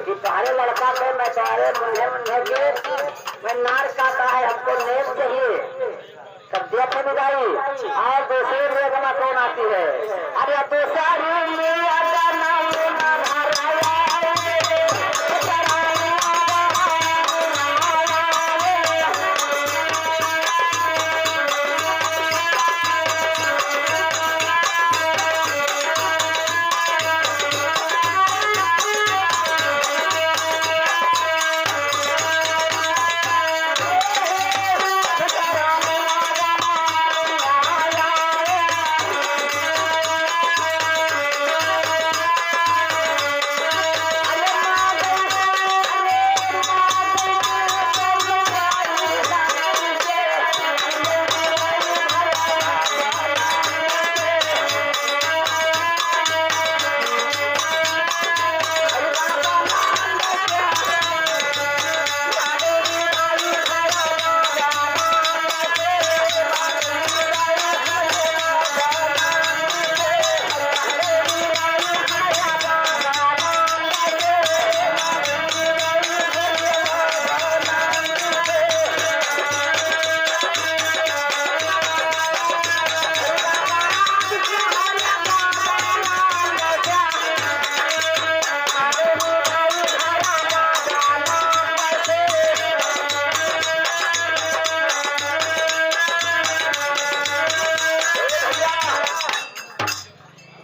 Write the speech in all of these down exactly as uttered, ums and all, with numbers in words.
कि तुम्हारे लड़का को मैं तुम्हारे मुंहे मुंहे के मैं नार कहता है, हमको नेम चाहिए। तब देखो विदाई, आज दूसरे लेग मा कौन आती है। अरे दूसरी लेग मा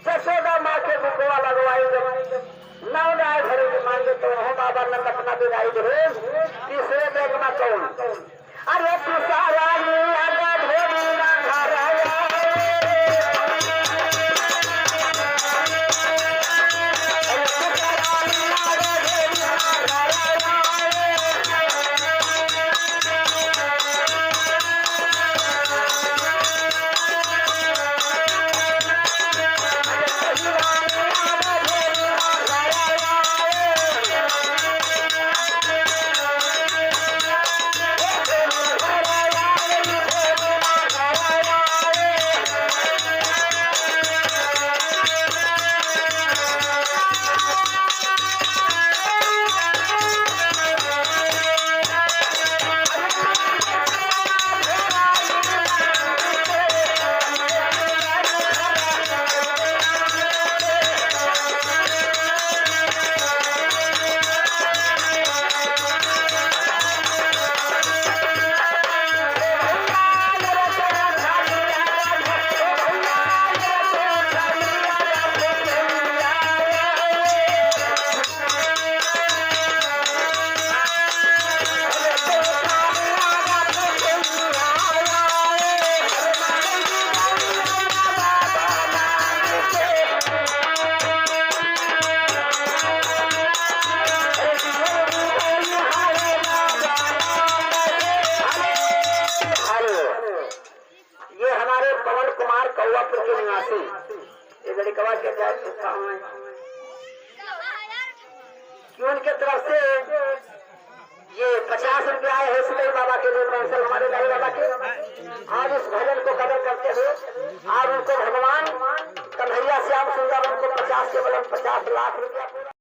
जसोदा माँ के बुकवा लगवाई जब नौ गाय भरे के मांगे तो वहाँ बाबा नंद अपना बिदाई दे। तीसरे लेग मा कौन? अरे तीसरा लेग मा ढोली ना घर आवे रे। ये हमारे पवन कुमार कौआपुर के निवासी, ये लड़कवा के जाए गाँव है कि उनके तरफ से ये पचास रुपया आए हैं सिद्धई बाबा के लिए, पेंशन हमारे दाई बाबा के। आज इस भजन को कदर करते हुए आज उनको भगवान कन्हैया श्याम सुंदर उनको पचास के बदले पचास लाख रुपया